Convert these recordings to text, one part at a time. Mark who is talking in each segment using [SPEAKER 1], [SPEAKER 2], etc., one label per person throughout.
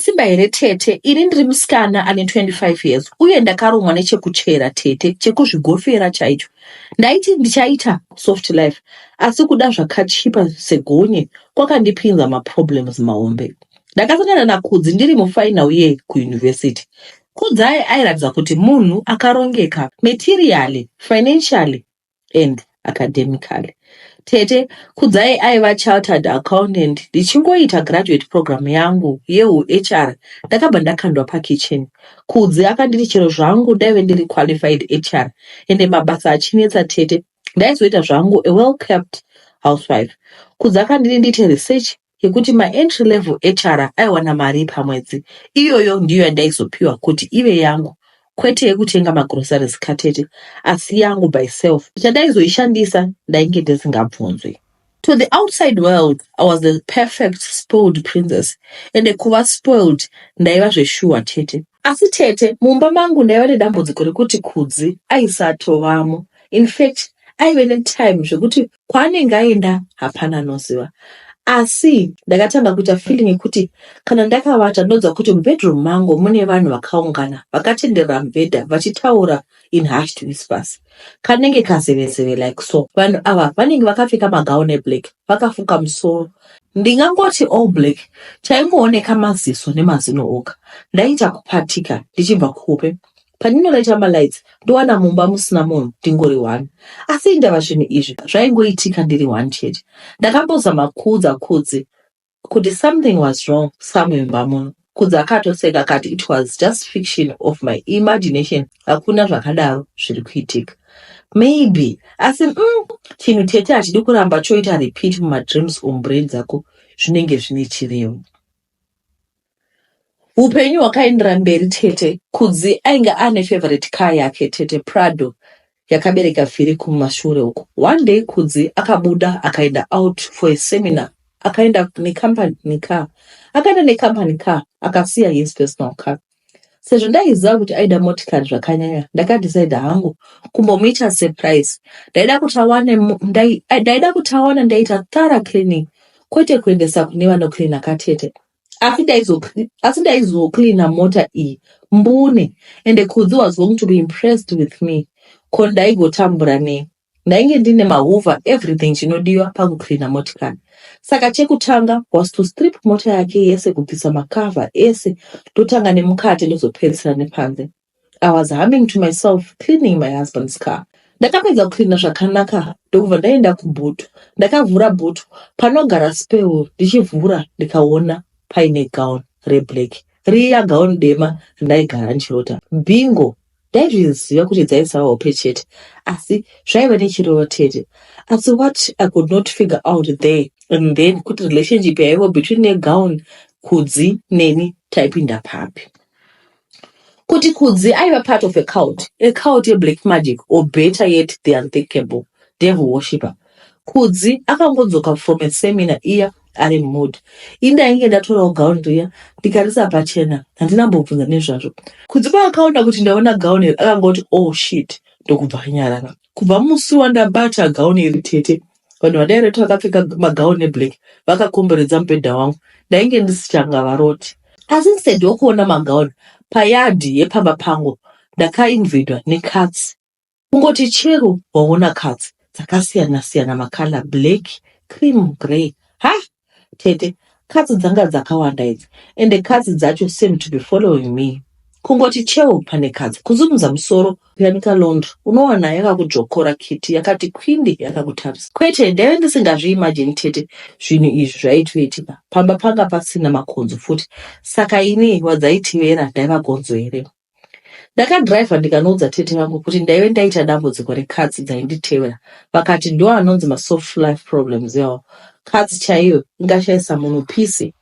[SPEAKER 1] Makasimba here tete? Ini ndiri musikana ane 25 years uye ndakarumwa nechekuchera tete, chekuzvigofera chaicho. Ndaiti ndichaita soft life asi kuda zvakachipa segonye kwakandipinza maproblems mahombe. Ndakasangana naKudzi ndiri mufinal year kuuniversity. Kudzai airatidza kuti munhu akarongeka materially, financially and academically. Tete, Kudzai aiva chartered accountant. Ndichingoita graduate program yangu yehuHR ndakabva ndakandwa pakitchen. Kudzi akanditi chero zvangu ndaive ndiri qualified HR ende mabasa achinetsa tete, ndaizoita zvangu a well kept housewife. Kudzi akanditi ndiite research yekuti maentry level HR aiwana mari pamwedzi. Iyoyo ndiyo yandaizopiwa kuti ive yangu, kwete yekutenga magroceries katete, asi yangu by self. Chandaizoishandisa ndainge ndisingabvunzwi. To the outside world, I was the perfect spoiled princess. Ende kuva spoiled ndaiva zveshuwa tete. Asi tete, mumba mangu ndaiva nedambudziko rekuti Kudzi aisatovamo. In fact, aive netime zvekuti kwaanenge aenda hapana anoziva. Asi ndakatanga kuita feeling yekuti kana ndakavata ndinonzwa kuti mubedroom mangu mune vanhu vakaungana vakatenderera mubhedha vachitaura in hushed whispers. Kanenge kazevezeve like so. Vanhu ava vanenge vakapfeka magauni eblack vakafuka musoro. Ndingangoti all black, chaingooneka maziso nemazino oga. Ndaita kupatika ndichibva kuhope. Pandinoraita malights ndowana mumba musina munhu ndingori one. Asi indava zvinhu izvi zvaingoitika ndiri one chete. Ndakambozama kuudza Kudzi kuti something was wrong somewhere mumba muno. Kudzi akatoseka akati it was just fiction of my imagination. Hakuna zvakadaro zviri kuitika. Maybe asi chinhu tete hachidi kuramba choita repeat mumadreams omubrain dzako zvinenge zvine chirevo. Upenyu hwakaendera mberi tete. Kudzi ainge ane favorite car yake tete, Prado yakabereka vhiri kumashure uko. One day Kudzi akabuda akaenda out for a seminar. Akaenda necompany car. Akaenda necompany car akasiya his personal car. Sezvo ndaiziva kuti aida motikari zvakanyanya, ndakadecide hangu kumbomuita surprise. Ndaida kuti awane ndaida kuti awane ndaita thorough cleaning, kwete kuendesa kune vanocleana katete. Asi ndaizocleana mota iyi mbune ende Kudzi was going to be impressed with me. Ko ndaigotambura nei? Ndainge ndine mahoover everything chinodiwa pakucleana motikari. Saka chekutanga was to strip mota yake yese kubvisa makavha ese ndotanga nemukati ndozopedzisira nepanze. I was humming to myself cleaning my husband's car. Ndakapedza kucleana zvakanaka ndokubva ndaenda kubhutu. Ndakavhura bhutu panogara spare wheel ndichivhura ndikaona paine gown reblack. Riya gown dema randaigara ndichirota. Bingo! Ndaizviziva kuti dzaisava hope chete asi zvaiva nechirevo tete. Asi what I could not figure out there and then kuti relationship yaivo between negown Kudzi neni taipinda papi. Kuti Kudzi aiva part of a cult yeblack magic or better yet the unthinkable, devil worshipper. Kudzi akangodzoka from a seminar iya ari mood. Ini ndainge ndatorawo gown riya ndikarisa pachena handina mbobvunza nezvazvo. Kudzi paakaona kuti ndaona gown iri akangoti oh shit ndokubva anyarara. Kubva musi wandabata gown iri tete, vanhu vandairota vakapfeka magauni eblack vakakomberedza mubhedha wangu ndainge ndisichangavaroti. Asi instead yokuona magauni payadhi yepamba pangu ndakainvedwa nekatsi. Kungoti chero waona katsi dzakasiyana siyana makala black, cream, grey. Ha! Tete, katsi dzanga dzakawanda idzi ende katsi dzacho seem to be following me. Kungoti cheu pane katsi, kuzunguza musoro kuyanika laundry unowana yakakudzvokora kiti yakati kwindi yakakutarisa. Kwete, ndaive ndisingazviimagine tete zvinhu izvi zvaitoitika. Pamba panga pasina makonzo futi saka ini wadzaitevera ndaiva gonzo here? Ndakadhiraivha ndikanoudza tete vangu kuti ndaive ndaita dambudziko rekatsi dzainditevera vakati ndiwo anonzi masoft life problems iwawo. Katsi chaiyo ingashaisa munhu peace.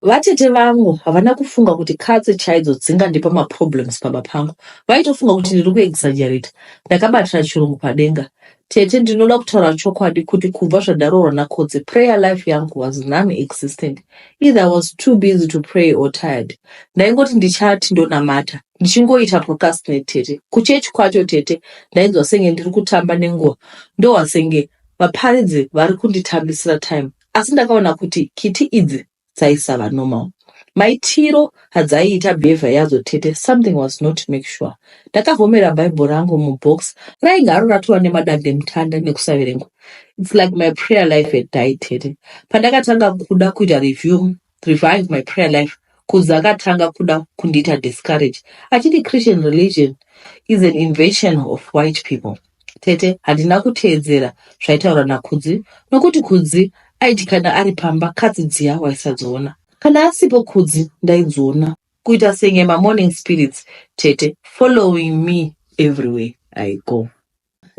[SPEAKER 1] Vatete vangu havana kufunga kuti katsi chaidzo dzingandipa maproblems pamba pangu. Vaitofunga kuti ndiri kuexaggerate. Ndakabatira chirungu padenga. Tete ndinoda kutaura chokwadi kuti kubva zvandaroorwa naKodzi prayer life yangu was non-existent. Either I was too busy to pray or tired. Ndaingoti ndichati ndonamata. Ndichingoita procrastinate tete. Kuchechi kwacho tete ndainzwa senge ndiri kutamba nenguva. Ndohwa senge vaparidzi vari kunditambisira time. Asi ndakaona kuti kiti idzi dzaisava normal. Maitiro adzaiita behaviour yadzo tete something was not make sure. Ndakavhomera bible rangu mubox rainge haro ratova nemadandemutanda nekusaverengwa. It's like my prayer life had died tete. Pandakatanga kuda kuita review revive my prayer life Kudzi akatanga kuda kundiita discourage achiti Christian religion is an invention of white people. Tete handina kuteedzera zvaitaura naKudzi nokuti Kudzi aiti kana ari pamba katsi dziya waisadziona. Kana asipo Kudzi ndaidziona kuita senge mamorning spirits tete following me everywhere I go.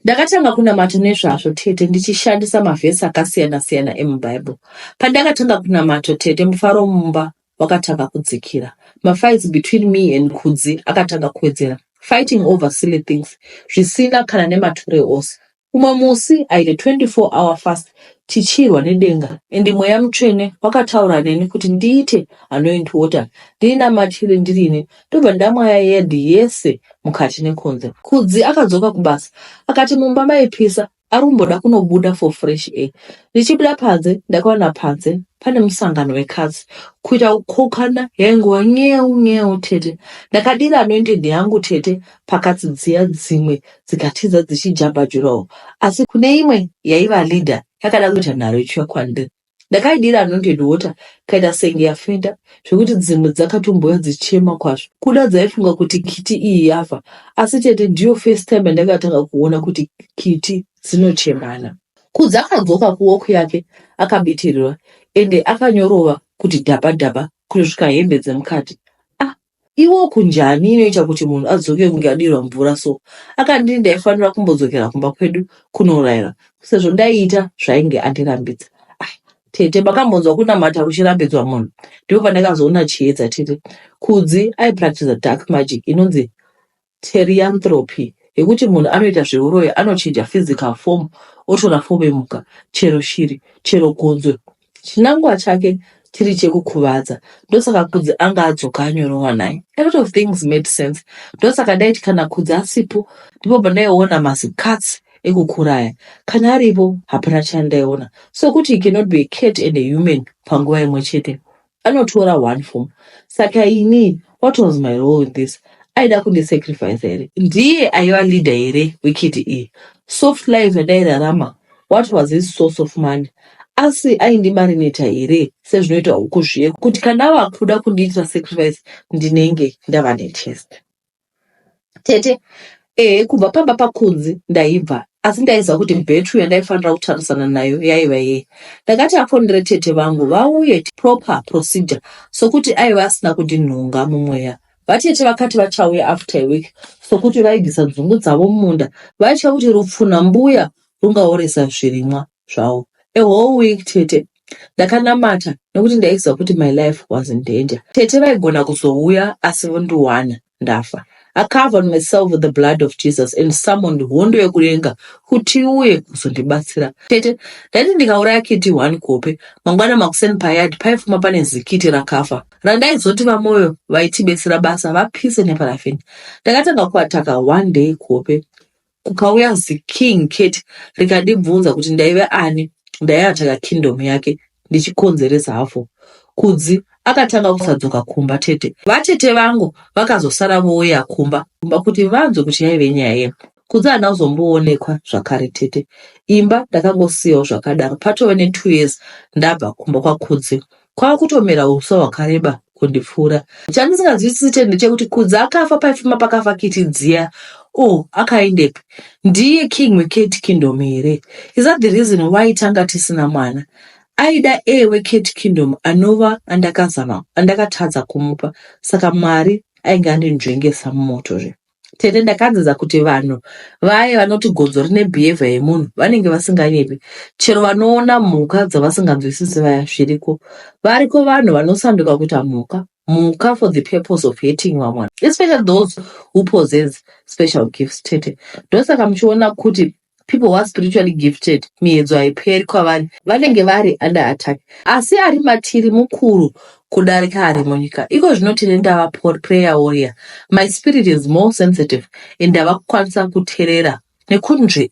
[SPEAKER 1] Ndakatanga kunamata nezvazvo tete ndichishandisa mavhesi akasiyana-siyana emuBible. Pandakatanga kunamata tete mufaro mumba wakatanga kudzikira. Mafights between me and Kudzi akatanga kuwedzera. Fighting over silly things zvisina kana nemature ose. Umwe musi I had a 24 hour fast tichirwa nedenga and mweya mutsvene wakataura neni kuti ndiite anoint water ndinamatire ndirini ndobva ndamwaya yard yese mukati nekunze. Kudzi akadzoka kubasa akati mumba maipisa arumboda kunobuda for fresh air. Ndichibuda panze ndakaona panze pane musangano wekatsi kuita kukokana yaingova nyeu nyeu tete. Ndakadira anointed yangu tete pakatsi dziya dzimwe dzikatiza dzichijamba jurawo asi kune imwe yaiva leader yakada kuita nharo ichiuya kwandiri. Ndakaidira anointed water ikaita senge yafenda zvekuti dzimwe dzakatombouya dzichichema kwazvo. Kuda dzaifunga kuti kiti iyi yafa asi tete ndiyo first time yandakatanga kuona kuti kiti dzinochemana. Kudzi akadzoka kuwork yake akabitirirwa ende akanyorova kuti dhaba dhaba kutosvika hembe dzemukati. Ah Iwo kunjani inoita kuti munhu adzoke kunge adirwa mvura so. Akanditi ndaifanira kumbodzokera kumba kwedu kunoraira sezvo ndaiita zvainge andirambidza. Ah, tete makambonzwa kunamata kuchirambidzwa munhu? Ndipo pandakazoona chiedza tete. Kudzi aipractiza dark magic inonzi Therianthropy yekuti munhu anoita zveuroyi anochinja physical form otora form yemhuka chero shiri chero gonzo chinangwa chake chiri chekukuvadza ndosaka Kudzi anga adzoka anyorova naye a lot of things made sense ndosaka ndaiti kana Kudzi asipo ndipo pandaiona mazikatsi ekukura aya kana aripo hapana chandaiona sokuti he cannot be a cat and a human panguva imwe chete anotora one form saka ini what was my role in this aida kundisacrifice here ndiye aiva leader here wekiti iyi soft life yandairarama what was his source of money asi aindimarineta here sezvinoita huku zviye kuti kana ava kuda kundiitira sacrifice ndinenge ndava netest Tete, ehe kubva pamba paKunzi ndaibva asi ndaiziva kuti battery yandaifanira kutarisana nayo yaiva yei. Ndakati afonere tete vangu vauye proper procedure sokuti aiva asina kundinhonga mumweya. Vatete vakati vachauya after a week sokuti vaibvisa nzungu dzavo mumunda vaitya kuti rupfunha mbuya rungaoresa zvirimwa zvavo. A whole week tete ndakanamata nekuti ndaiziva kuti my life was in danger. Tete vaigona kuzouya asi vondiwana ndafa. I covered myself with the blood of Jesus and summoned hondo yekudenga kuti iuye kuzondibatsira. Tete ndaiti ndikauraya kiti one kuhope mangwana makuseni payard paifuma pane zikiti rakafa randaizoti vaMoyo vaitibetsera basa vapise neparafini. Ndakatanga kuataka one day kuhope Kukauya ziking cat rikandibvunza kuti ndaive ani ndaiataka kingdom yake ndichikonzeresa hafo. Kudzi akatanga kusadzoka kumba tete. Vatete vangu vakazosara vouya kumba kumba kuti vanzwe kuti yaive nyaya yei. Kudzi haana kuzomboonekwa zvakare tete. Imba ndakangosiyawo zvakadaro patove netwo years ndabva kumba kwaKudzi. Kwava kutomera uswa hwakareba kundipfuura. Chandisinganzwisisi chete ndechekuti Kudzi akafa paifuma pakafa kiti dziya. Oh, akaendepi? Ndiye king weCat Kingdom here? Is that the reason why tanga tisina mwana? Aida heir weCat Kingdom anova andakazama andakatadza kumupa saka Mwari ainge andinzvengesa mumoto zve. Tete ndakadzidza kuti vanhu vaye vanoti gonzo rine behavior yemunhu vanenge vasinganyepi. Chero vanoona mhuka dzavasinganzwisisi vaya zviriko. Variko vanhu vanosanduka kuita mhuka, mhuka for the purpose of hurting vamwe. Especially those who possess special gifts tete. Ndosaka muchiona kuti people who are spiritually gifted miedzo haiperi kwavari vanenge vari under attack asi ari matiri mukuru kudarika ari munyika iko zvino tine ndava prayer warrior my spirit is more sensitive and ndava kukwanisa kuterera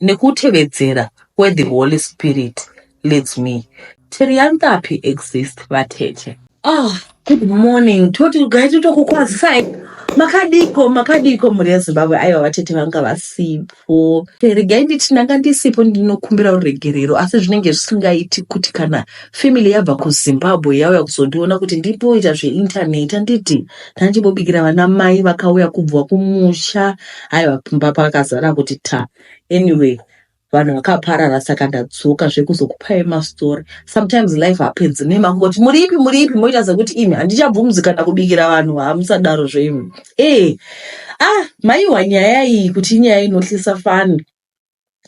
[SPEAKER 1] nekutevedzera where the holy spirit leads me terianthapy exist vatete ah. Good morning. Toti gai totokukwazisai. Makadiko, makadiko mhuri yeZimbabwe. Aiwa vatete vanga vasipo. Regai nditi ndanga ndisipo ndinokumbira ruregerero asi zvinenge zvisingaiti kuti kana family yabva kuZimbabwe yauya kuzondiona kuti ndimboita zveinternet handiti ndandimbobikira vana mai vakauya kubva kumusha. Aiwa pamba pakazara kuti ta. Anyway, vanhu vakaparara saka ndadzoka zvekuzokupai mastori sometimes life happens nemakungoti muripi muripi moita sekuti imi handichabvumidzi kana kubikira vanhu hamusadaro zveimi ee ah maiwa nyaya iyi kuti inyaya inohlisa fani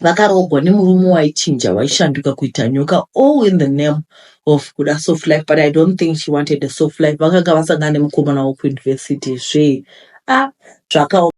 [SPEAKER 1] vakaroogwa nemurume waichinja waishanduka kuita nyoka all in the name of kuda soft life but i don't think she wanted a soft life vakanga vasangana nemukomana wekuuniversity zve ah zvakaoma.